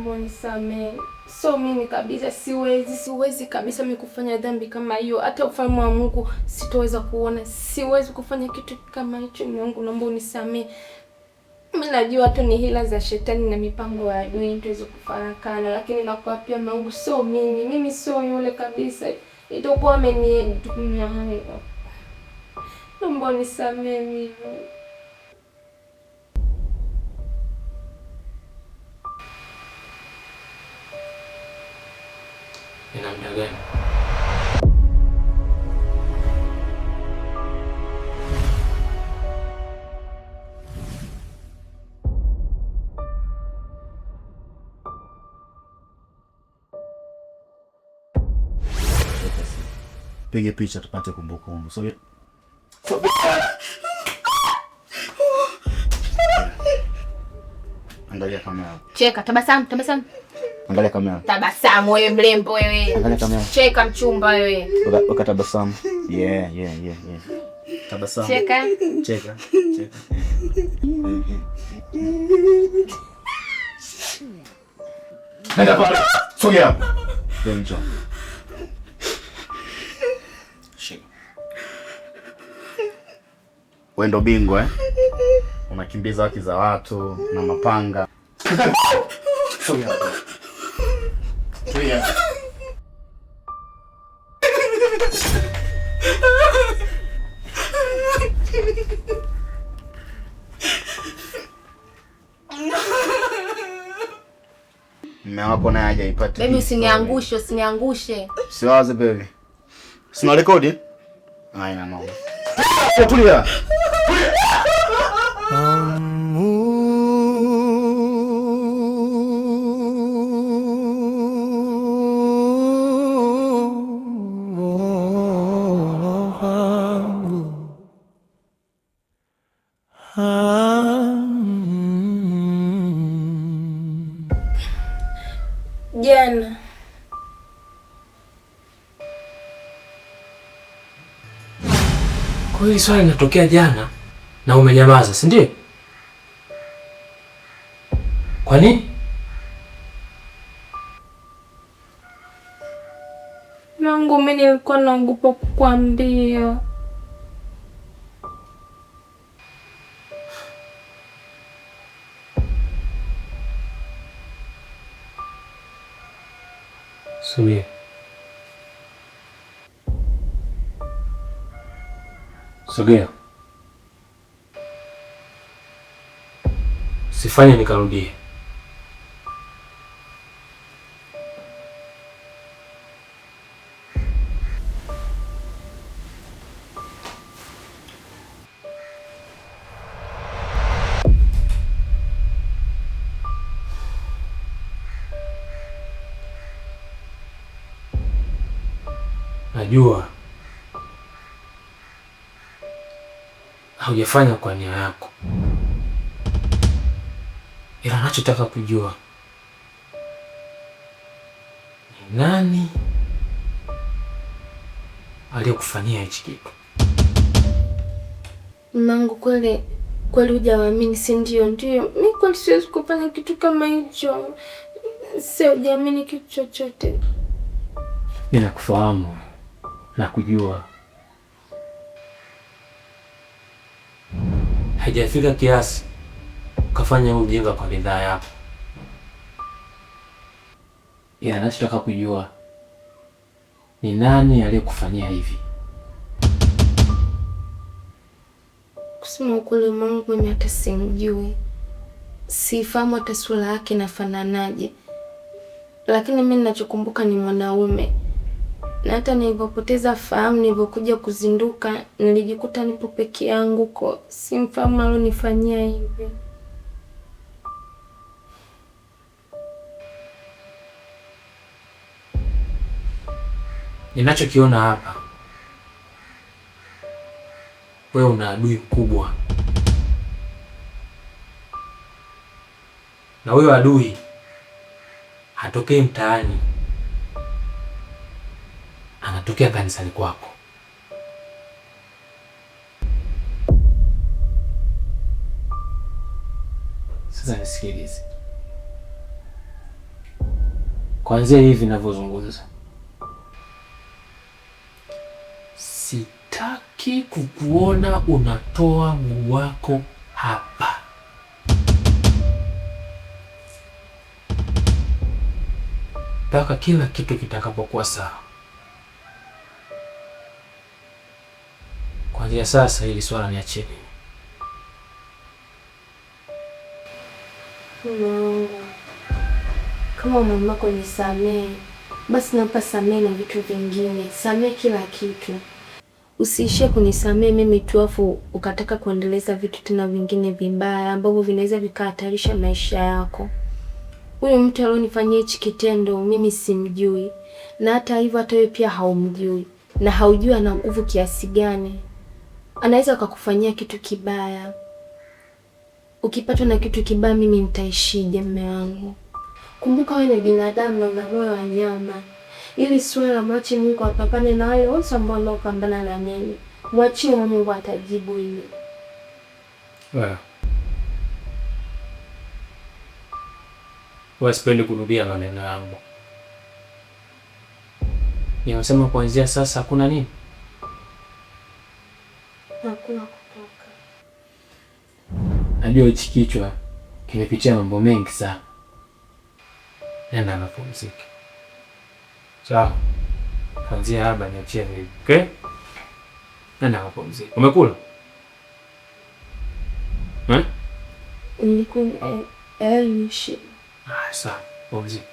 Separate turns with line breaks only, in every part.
Naomba unisamehe. So mimi kabisa siwezi, siwezi kabisa mimi kufanya dhambi kama hiyo. Hata ufalme wa Mungu sitoweza kuona. Siwezi kufanya kitu kama hicho. Mume wangu, naomba unisamehe. Mimi najua tu ni hila za shetani na mipango ya adui tuweze kufarakana, lakini nakuapia mume wangu, sio mimi. Mimi sio yule kabisa. Itakuwa amenitumia hayo. Naomba unisamehe mimi.
Nina muda gani?
Pige picha tupate kumbukumbu. So, angalia kamera.
Cheka, tabasamu, tabasamu.
Angalia kamera.
Tabasamu wewe mrembo wewe.
Angalia kamera.
Cheka mchumba wewe.
Weka tabasamu. Yeah. Tabasamu.
Cheka.
Cheka. Cheka. Nenda pale. Sogea hapo. Njoo. Shika. Wewe ndo bingwa eh? Unakimbiza haki za watu na mapanga. Sogea hapo. Tulia. Mume wako naye hajaipata.
Baby, usiniangushe, usiniangushe.
Siwaze baby. Sina rekodi? Haina noma. Tulia.
Jana
Kwa hiyo swali linatokea jana na umenyamaza, si ndio? Kwa nini?
Mungu, mimi nilikuwa naogopa kukwambia.
Sumia. Sogea. Sifanye nikarudie. Najua haujafanya kwa nia yako, ila nachotaka kujua ni nani aliyekufanyia hichi kitu.
Mangu, kweli kweli hujawaamini, si ndio? Ndio, mi kweli siwezi kufanya kitu kama hicho, si hujaamini kitu chochote.
Ninakufahamu na kujua, haijafika kiasi ukafanya ujinga kwa bidhaa yako, ila nachotaka kujua ni nani aliyekufanyia hivi.
Kusema ukweli, Mungu, mimi hata simjui, sifahamu hata sura yake inafananaje, lakini mimi ninachokumbuka ni mwanaume, na hata nilipopoteza fahamu, nilipokuja kuzinduka, nilijikuta nipo peke yangu, ko simfahamu alonifanyia hivi.
Ninachokiona hapa, wewe una adui mkubwa, na huyo adui hatokei mtaani, anatokea kanisani kwako. Sasa nisikilize, Kuanzia hivi ninavyozungumza, sitaki kukuona unatoa mguu wako hapa. Mpaka kila kitu kitakapokuwa sawa. Kuanzia sasa hili swala niachie mimi.
Mume wangu, kama mamako nisamehe, basi nampa samehe na vitu vingine, samehe kila kitu. Usiishie kunisamehe mimi tu afu ukataka kuendeleza vitu tena vingine vibaya ambavyo vinaweza vikahatarisha maisha yako. Huyu mtu alionifanyia hichi kitendo mimi simjui, na hata hivyo hata wewe pia haumjui na haujui ana nguvu kiasi gani. Anaweza akakufanyia kitu kibaya. Ukipatwa na kitu kibaya, mimi nitaishije mume wangu? Kumbuka wewe ni binadamu na una moyo wa nyama. Ili swala mwache Mungu apambane na wale wote ambao wanaopambana na mimi. Mwachie Mungu atajibu hili.
Wewe. Wewe sipendi kurudia maneno yangu. Nimesema kuanzia sasa hakuna nini?
Hakuna kutoka.
Najua hichi kichwa kimepitia mambo mengi sana. Nenda napumzike. Sawa. Kuanzia hapa niachie mimi. Okay? Nenda napumzike. Umekula? Eh?
Nilikuwa nishi.
Ah, sawa. Pumzika.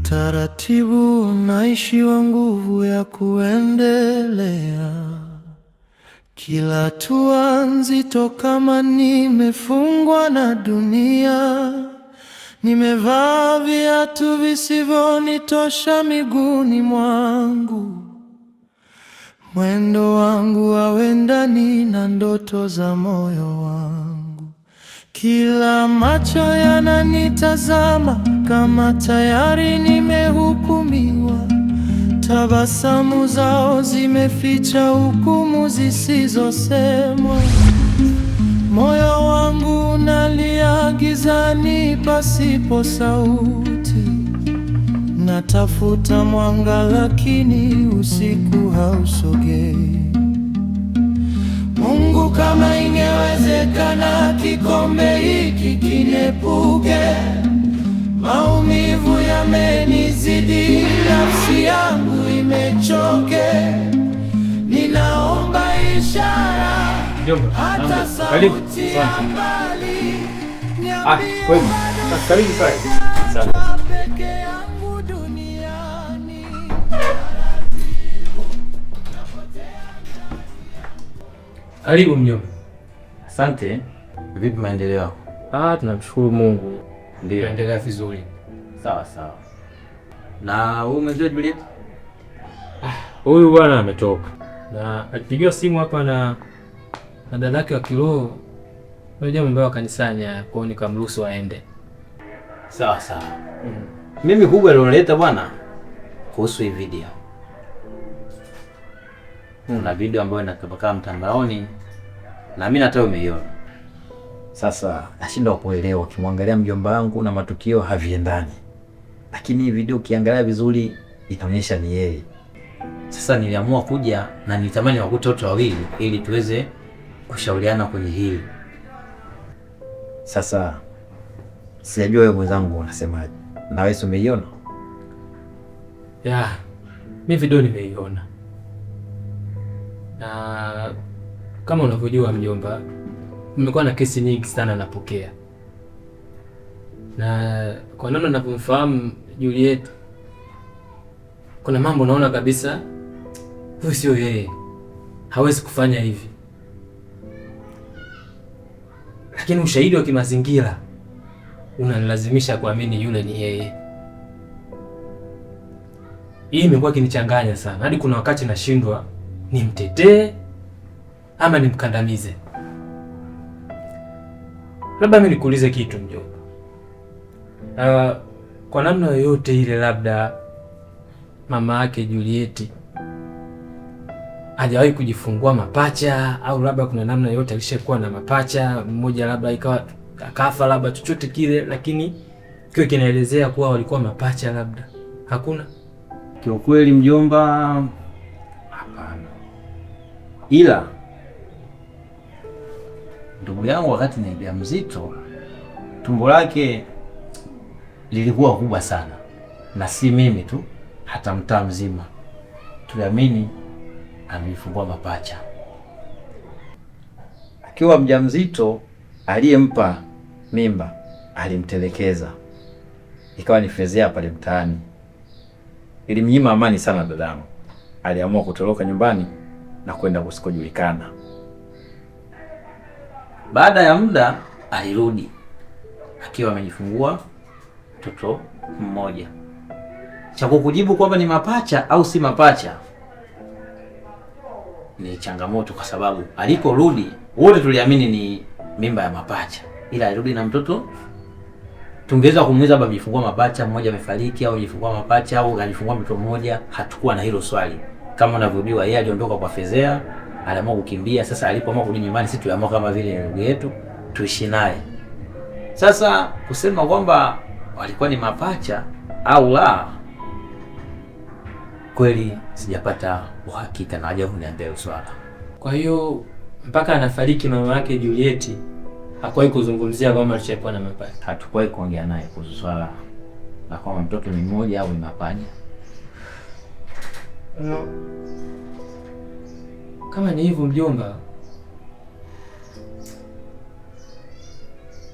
Taratibu naishiwa nguvu ya kuendelea, kila hatua nzito kama nimefungwa na dunia. Nimevaa viatu visivyonitosha miguuni mwangu, mwendo wangu hauendani na ndoto za moyo wangu. Kila macho yananitazama kama tayari nimehukumiwa. Tabasamu zao zimeficha hukumu zisizosemwa. Moyo wangu unalia gizani pasipo sauti. Natafuta mwanga lakini usiku hausogei. Mungu, kama ingewezekana kikombe hiki kiniepuke. Maumivu yamenizidi, nafsi yangu imechoke. Ninaomba ishara, hata sauti ya mbali, niambie
Karibu sana.
peke yangu duniani.
Karibu mjomba.
Asante. Vipi maendeleo yako?
Ah, tunamshukuru Mungu.
Ndio.
Tunaendelea vizuri.
Sawa sawa. Na huyu mwenzio Juliet?
Huyu bwana ametoka na alipigiwa simu hapa na dada yake wa kiroho, unajua mambo ya kanisani haya, kwa hiyo nikamruhusu aende.
Sawa sawa. Mimi kubwa liloleta bwana kuhusu hii video. Kuna video ambayo inatapakaa mtandaoni na mimi hata umeiona.
Sasa nashindwa kuelewa, ukimwangalia mjomba wangu na matukio haviendani, lakini hii video ukiangalia vizuri inaonyesha ni yeye.
Sasa niliamua kuja na nitamani wakute wote wawili ili tuweze kushauriana kwenye hili.
Sasa sijajua wewe mwenzangu unasemaje, na wewe si umeiona?
Ya, mi video nimeiona, na kama unavyojua mjomba, nimekuwa na kesi nyingi sana napokea, na kwa namna ninavyomfahamu Juliet, kuna mambo naona kabisa huyu sio yeye, hawezi kufanya hivi, lakini ushahidi wa kimazingira unanilazimisha kuamini yule ni yeye. Hii imekuwa ikinichanganya sana, hadi kuna wakati nashindwa nimtetee ama nimkandamize. Labda mimi nikuulize kitu mjomba. Kwa namna yoyote ile, labda mama yake Julieti hajawahi kujifungua mapacha, au labda kuna namna yoyote alishakuwa na mapacha mmoja, labda ikawa akafa, labda chochote kile, lakini kiwe kinaelezea kuwa walikuwa mapacha, labda hakuna.
Kiukweli mjomba, hapana. Ila ndugu yangu wakati ni mjamzito, tumbo lake lilikuwa kubwa sana, na si mimi tu, hata mtaa mzima tuliamini amejifungua mapacha.
Akiwa mjamzito, aliyempa mimba alimtelekeza, ikawa ni fezea pale mtaani. Ilimnyima amani sana dadangu. Aliamua kutoroka nyumbani na kwenda kusikojulikana.
Baada ya muda alirudi akiwa amejifungua mtoto mmoja. Cha kukujibu kwamba ni mapacha au si mapacha ni changamoto, kwa sababu aliporudi wote tuliamini ni mimba ya mapacha, ila alirudi na mtoto. Tungeweza kumuuliza baba amejifungua mapacha, mmoja amefariki au amejifungua mapacha au alijifungua mtoto mmoja, hatukuwa na hilo swali. Kama unavyojua yeye aliondoka kwa fezea, aliamua kukimbia. Sasa alipoamua kurudi nyumbani, sisi tuliamua kama vile ndugu yetu tuishi naye. Sasa kusema kwamba walikuwa ni mapacha au la, kweli sijapata uhakika na haja kuniambia hilo swala.
Kwa hiyo mpaka anafariki mama yake Julieti hakuwahi kuzungumzia kwamba alishakuwa na mapacha.
Hatukuwahi kuongea naye kuhusu swala la kwamba mtoto ni mmoja au ni mapacha.
No. Kama ni hivyo mjomba,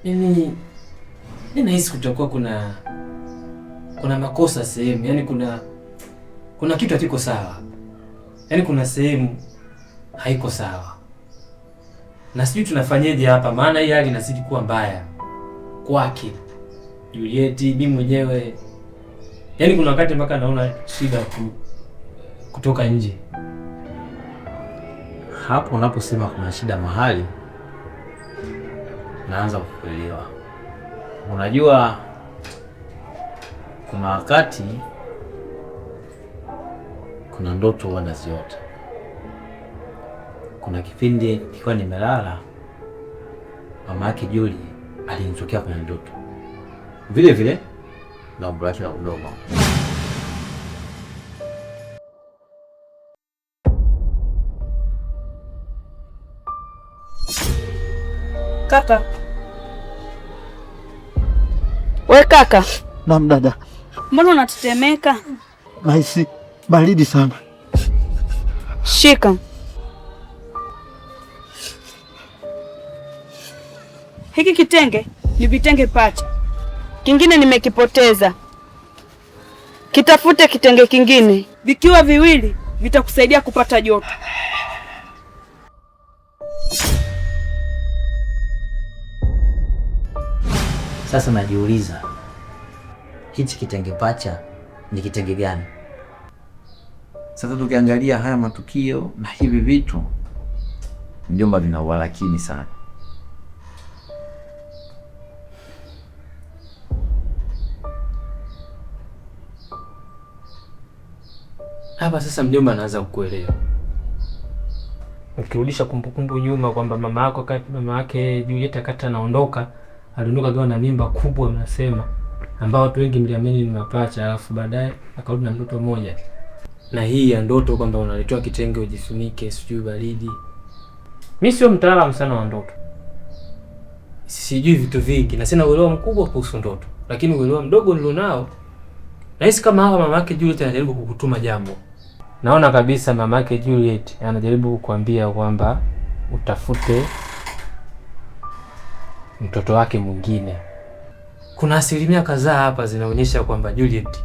mimi nahisi kutakuwa kuna makosa sehemu, yaani kuna kitu hakiko sawa, yaani kuna sehemu haiko sawa, na sijui tunafanyeje hapa, maana hii hali inazidi kuwa mbaya kwake Julieti, mimi mwenyewe, yaani kuna wakati mpaka naona shida kutoka nje.
Hapo unaposema kuna shida mahali, naanza kukuelewa. Unajua, kuna wakati kuna ndoto huwa naziota. Kuna kipindi nikiwa nimelala, mama yake Juli alinitokea kwenye ndoto vile vile na umbo lake la udogo.
Kaka. We kaka.
Naam dada.
Mbona unatetemeka?
Nahisi baridi sana.
Shika. Hiki kitenge ni vitenge pacha. Kingine nimekipoteza. Kitafute kitenge kingine. Vikiwa viwili vitakusaidia kupata joto.
Sasa najiuliza hichi kitenge pacha ni kitenge gani?
Sasa tukiangalia haya matukio na hivi vitu, mjomba, vina uwalakini sana.
Hapa sasa mjomba anaanza kukuelewa. Ukirudisha kumbukumbu nyuma kwamba mama yako mama yake Juliet akati anaondoka, aliondoka akiwa na mimba kubwa, mnasema ambao watu wengi mliamini ni mapacha, alafu baadaye akarudi na mtoto mmoja. Na hii ya ndoto kwamba unaletewa kitenge ujifunike, sijui baridi. Mi sio mtaalamu sana wa ndoto, sijui vitu vingi na sina uelewa mkubwa kuhusu ndoto, lakini uelewa mdogo nilionao, nahisi kama hapa mama yake Juliet anajaribu kukutuma jambo. Naona kabisa mama yake Juliet anajaribu kukuambia kwamba utafute mtoto wake mwingine. Kuna asilimia kadhaa hapa zinaonyesha kwamba Juliet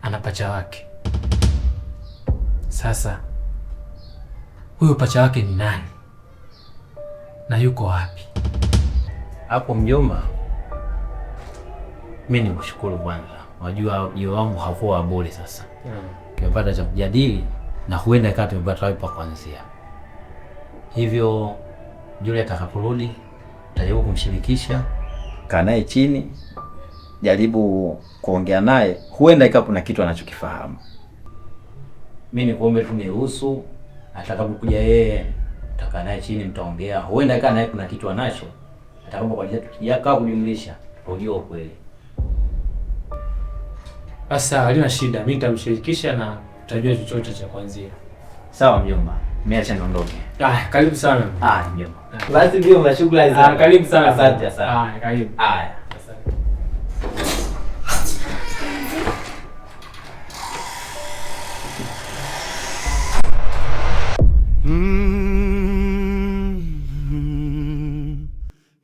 ana pacha wake. Sasa huyo pacha wake ni nani na yuko wapi?
Hapo mjomba, mi nikushukuru kwanza. Wajua ujio wangu hakuwa wa bure. Sasa tumepata cha kujadili na huenda ikawa tumepata wapi pa kuanzia. Hivyo Juliet atakaporudi tutajaribu kumshirikisha.
Kaa naye chini, jaribu kuongea naye, huenda ikawa kuna kitu anachokifahamu.
Mi nikuombe tu niruhusu, atakapokuja yeye tutakaa naye chini, mtaongea. Huenda ikawa naye kuna kitu anacho, atakapokuja tukikaa kujumlisha, ujue ukweli.
Sasa halina shida, mimi nitamshirikisha na tutajua chochote cha kuanzia.
Sawa mjomba, mimi acha niondoke.
Ah, karibu sana.
Ah, mjomba. Basi mjomba, shukrani sana.
Ah, karibu sana.
Asante sana.
Ah, karibu.
Haya.
Asante.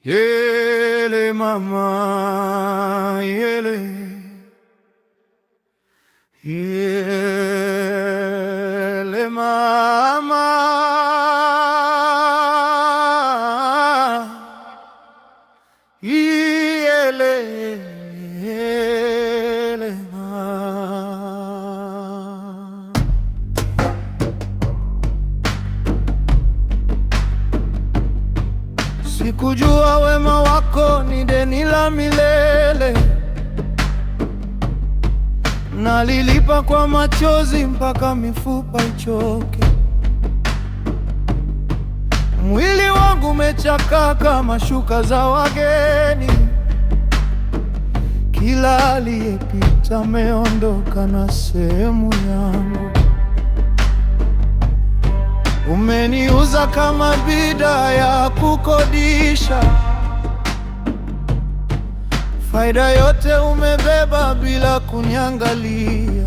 Yele mama, yele yele mama, yele yele mama. Sikujua wema wako ni deni la milele, nalilipa kwa machozi mpaka mifupa ichoke. Mwili wangu umechakaa kama shuka za wageni, kila aliyepita ameondoka na sehemu yangu. Umeniuza kama bidhaa ya kukodisha, faida yote umebeba bila kuniangalia.